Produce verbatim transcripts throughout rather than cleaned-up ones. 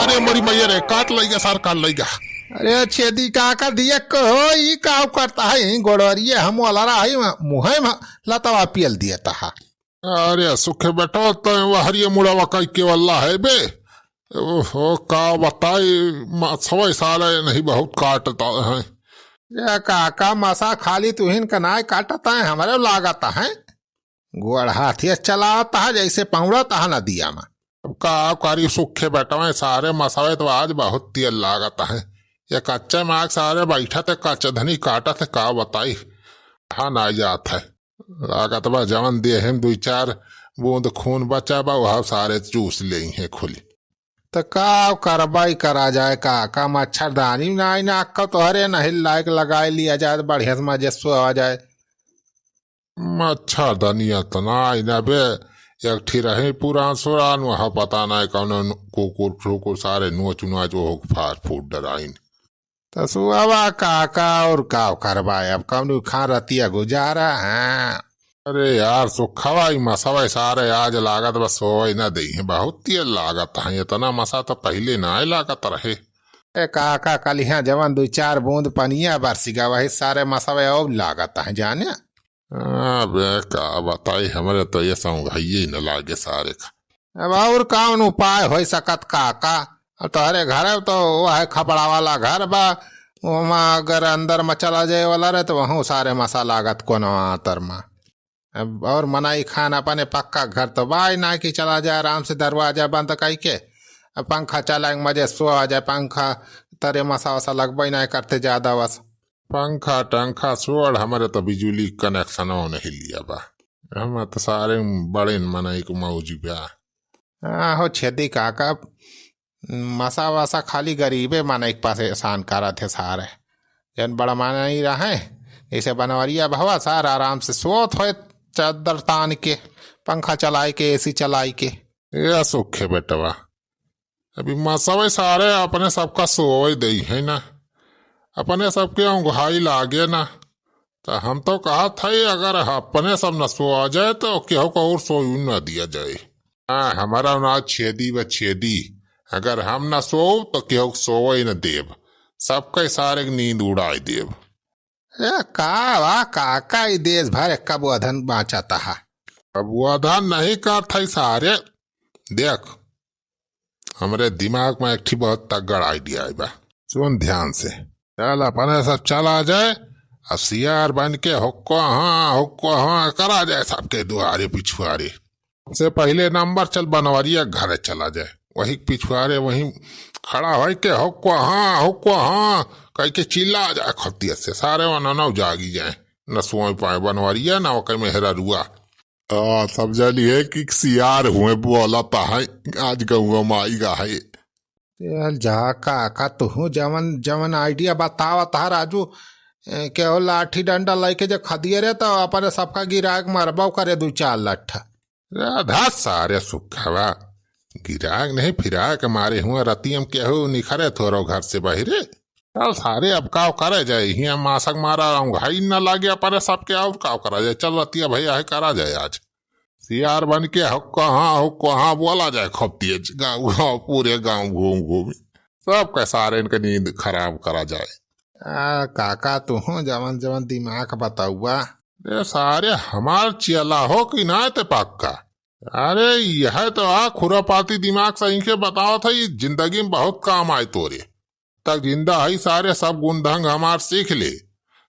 अरे मोरी मैया रे, काट लइगा सार, काट लइगा। अरे छेदी काका, दिया कहो, ई का करत है? ई गोड़वरिये हम वाला रहा है, मुँहे में लतवा पियल दिया था। अरे सुखे बेटवा, तैं वहरिये मुड़वा कइ के वाला है बे। ओहो, का बताई, मसवै सारे नहीं बहुत काटता है। ये काका, मसा खाली तुहिन का नाय काटता है, हमरे लागत है। गोड़ हाथिया चलावत है, जैसे पौड़त है नदिया में। अब का करी सुखे बेटवा, सारे मसवै तो आज बहुत तेल लागत है। ये कच्चे माग सारे बैठत है, कच्चे धनी काटत है, का बताई, कहाँ ना जात है। लागत बा जवन देह में दुई चार बूंद खून बचा बा, वह सारे चूस लेइहैं खुली। त का करबाई करा जाए, का, का मच्छरदानी नाई ना अक्का तोहरे नहीं लायक लगाए लिया जाए, त बढ़िया से मजे सोवा जाए। मच्छरदानी अतना आई ना बे, एक ठी रही पुरान सुरान, वह पता नहीं कौन कुकुर ठुकुर सारे नोच नोच ओह फार फूट डराइन। त सुआवा काका और का करबा, अब कौनो खा रतिया गुजारा है। अरे यार, सुखवा ई मसवै सारे आज लागत बस सोवै न देइहैं, बहुत तेल लागत है, इतना मसा तो पहिले ना लागत रहे। ए काका, कलिहाँ जवन दुई चार बूंद पनिया बरसी गा, वही सारे मसवै और लागत है जाने। अबे का बताई, हमरे तो ये सौंघाइये न लागे सारे का। अब और कौन उपाय होइ सकत काका? अब तोहरे घर तो वह खपड़ा वाला घर बा, ओमा अगर अंदर में चला जाए वाला रहे तो वहूँ सारे मसा लागत कोनो आतर में। अब और मनई खान अपने पक्का घर तो बाय ना कि चला जाए आराम से दरवाजा बंद कइ के, अब पंखा चलाए मजे सोवा जाए, पंखा तरे मसा वसा लगबे ना करते ज्यादा बस। पंखा टंखा छोड़, हमरे तो बिजुली कनेक्शनो नहीं लिया बा। हम तो सारे बड़े मनई के मौज बा। आहो छेदी काका, मसा वसा खाली गरीबे मनई के पास एहसान करत है सारे। जन बड़ा मनई रहे, जैसे बनवरिया भवा, सार आराम से सोत होए चद्दर तान के, पंखा चलाई के, एसी चलाई के। ए सुखे बेटवा, अभी मसवै सारे अपने सबका सोवै देइहैं ना, अपने सबके औंघाई लागे ना। त हम तो कहत हई, अगर अपने सब न सोवा जाए तो केहू का और सोई न दिया जाए। हाँ, हमारा ना छेदी बा छेदी, अगर हम न सोव तो केहू के सोवै न देब, सबके सारे के नींद उड़ाई देब। ए, का वा काका, ई देश भर एक्का बुआधन बाँचत हा। अब बुआधन नहीं कहत हई सारे, देख, हमरे दिमाग में एक ठी बहुत तगड़ idea आइ बा। सुन ध्यान से, चल अपने सब चला जाए, अब सियार बन के हुक्को हाँ, हुक्को हाँ करा जाए सबके दुआरे पिछुआरे। सबसे पहिले नंबर चल बनवरिया घरे चला जाए, वही पिछुआरे वही खड़ा होइ के हुक्को हाँ, हुक्को हाँ कहि के चिल्ला जाए खतिया से, सारे वननौ जागी जाए, न सोई पाए बनवरिया न ओकर मेहररुआ। आ, सब जानी है कि सियार हुए बोलत है, आज गौवा में आइ गा है। चल जा काका, तुहू जवन, जवन idea बतावत हा राजू, ए, केहू लाठी डंडा लइके जे खदिये रे, तो अपने सबका गिराक मरबो करे दू चार लट्ठा। राधा सारे सुखवा, गिराक नहीं फिराक मारे हुआ, रतियम केहू निखरे थोरो घर से बहिरे। चल सारे, अब काव करे जाए, हियाँ मासक मारा औंघाई न लागे अपने सबके, और काव करा जाए। चल रतिया भैया है, करा जाए आज। सियार बन के हुक्को हाँ, हुक्को हाँ बोला जाए खूब तेज, गाँव गाँव, पूरे गाँव घूम घूम, सबके सारे इनके नींद खराब करा जाए। आ, काका तुहूँ जवन जवन दिमाग बतउआ। ए सारे, हमार चियला हो कि ना ते पक्का? अरे यह तो आ खुरापाती दिमाग से इनके बतावत है, ये जिंदगी में बहुत काम आए तोरे। तक जिंदा है सारे, सब गुण ढंग हमार सीख ले,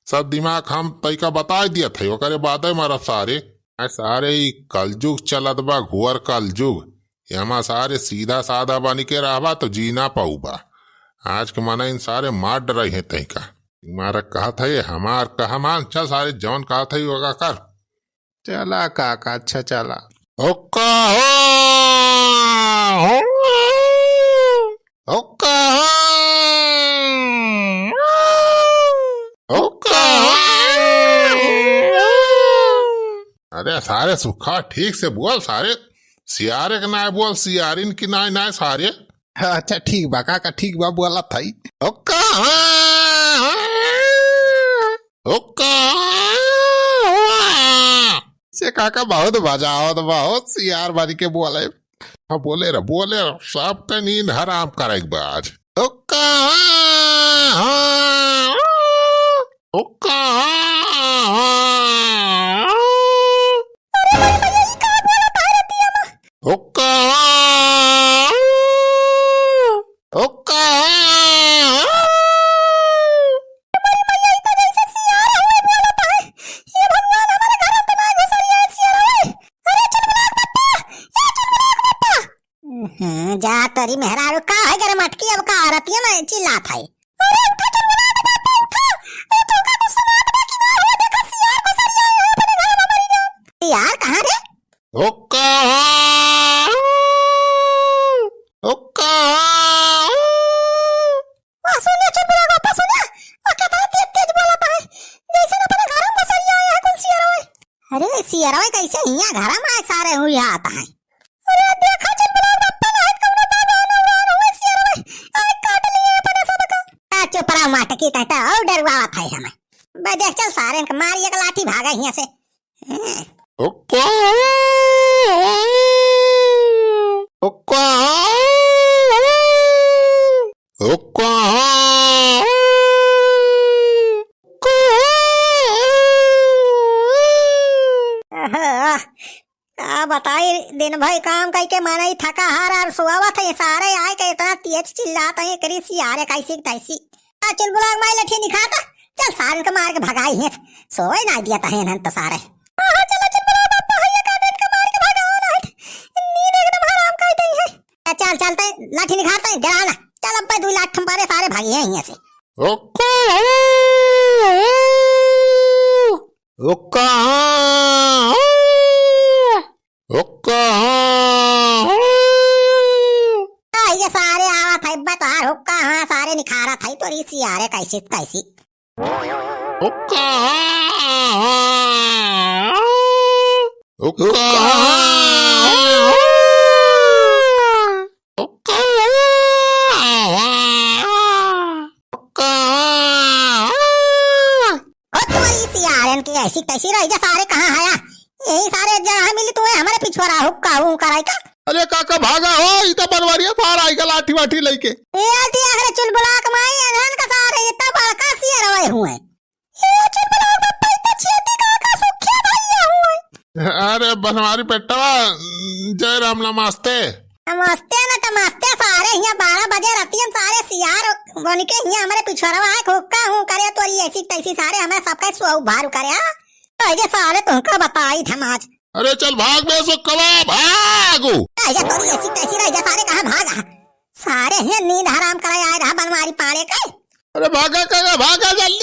सब दिमाग हम तैका बताए दियत है, ओकरे बादे मरब सारे। आ सारे, ई कलजुग चलत बा, घोर कलजुग। एमा सारे सीधा साधा बन के रहबा तो जी ना पउबा। आज के मनई इन सारे मार डरइहैं तैका। मारा कहत है, हमार कहा मान, चल सारे जवन कहत है ओका कर। चला काका, अच्छा चला। हुक्का हो, हुक्का हो, हुक्का हो। अरे सारे सुखा, ठीक से बोल सारे, सियारे के नाय बोल, सियारिन की नाय, नाय सारे। अच्छा ठीक बा काका, ठीक बा, बोलत हई। हुक्का हो, हुक्का हो। से काका बहुत मजा आवत, बहुत सियार बन के बोले। हाँ, बोले रह, बोले रह, सबके नींद हराम करेक बा आज। हुक्का, हाँ, हाँ, हुक्का, हाँ, हाँ। अरे भाई, भैया, ई का बोला भाई रतिया में? हुक्का, हाँ, हुक्का, हाँ। अरे भैया, ई तो जैसे सियार हुए बोला भाई। ये भगवान, हमारे घर पे ना घुसरिया सियार हुए। अरे चुलबुलाक बप्पा, ए चुलबुलाक बप्पा। हम्म, जा तोरी मेहरारू, का है गरम अटकी, अब का औरतिया में चिल्लात है? अरे उठा चुलबुलाक बप्पा, उठा। ए, तोका कुछ सुनात बा कि ना हो? देखा सियार घुसरिया है अपने घर में मरी जा। सियार कहाँ रे? हुक्का! हुक्का! वाह, सुनिया, चुलबुलाक बप्पा, सुनिया। आ, केतना तेज तेज बोलत है। जैसे न अपने घर में घुसरिया आया है कुल सियरवे। अरे, सियरवे कैसे हियाँ घर में आए सारे हुई आता है। अरे, देखा चुलबुलाक बप्पा, नहीं कौनो दादा ना उड़ान हुए सियरवे। आए काट लिए अपने सबका। आ, चुप रहा माटकी, तहता और डरवावत है हमें। बे, देख चल सारे इनके मार एक लाठी भागा हियाँ से। हुक्का! हुक्का! हुक्का! ओहो, का बताई, दिन भर काम कइके मनई थका हार और सोवत है, सारे आए के इतना तेज चिल्लात है, एकरी सियारे कैसी तैसी। आ, चुलबुलाक माई लठी निखाता, चल सारन के मार के भगाई है, सोए ना दिया तहे नन तो सारे। हाँ, हाँ, चलो चुलबुलाक बप्पा, हइया का दिन के मार के भगाओ ना, नींद एकदम हराम कर दी है। आ, चल, चल, तै लाठी निखार, तै डरा ना, चल अब दू लाठी मारे सारे भागी हैं हियाँ से। ओका, ओका, ओका। आ, ये सारे आवत है, बा तोहार हुक्का, हाँ, सारे निखारत है, तोरी सियारे कैसी कैसी। हुक्का, हुक्का, हुक्का। ओ तोरी सियारन के ऐसी तैसी रह जा सारे, कहाँ हया? यही सारे जगह मिली तुम्हें हमारे पिछुआरा हुक्का हूँ कराई का? अरे काका भागा हो, ई तो बनवरिया सार आइगा लाठी वाठी लइके। ए आटी अगरे चुलबुलाक माई अनहन का सारे इतना बड़का सियर होए हुए। ए चुलबुलाक बप्पा इतना छेती का का सुखिया भैया हुए। अरे बनवारी पेटवा, जय राम नमस्ते। नमस्ते न तमस्ते, सारे हियाँ बारह बजे रतियन सारे सियार बन के हियाँ हमरे पिछोरवा आए हुक्का हूँ करे, तोरी ऐसी तैसी सारे हमरे सबके सो भारू करे, हाँ? तो ये सारे तुमको बताई थे आज। अरे चल भाग बे सुक्कवा, भागो। ऐसे तोरी ऐसी तैसी रह जा सारे, कहाँ भागा? सारे हियाँ नींद हराम कराए आए रहा बनवारी पाड़े के। अरे भागा काका, भागा जल्दी।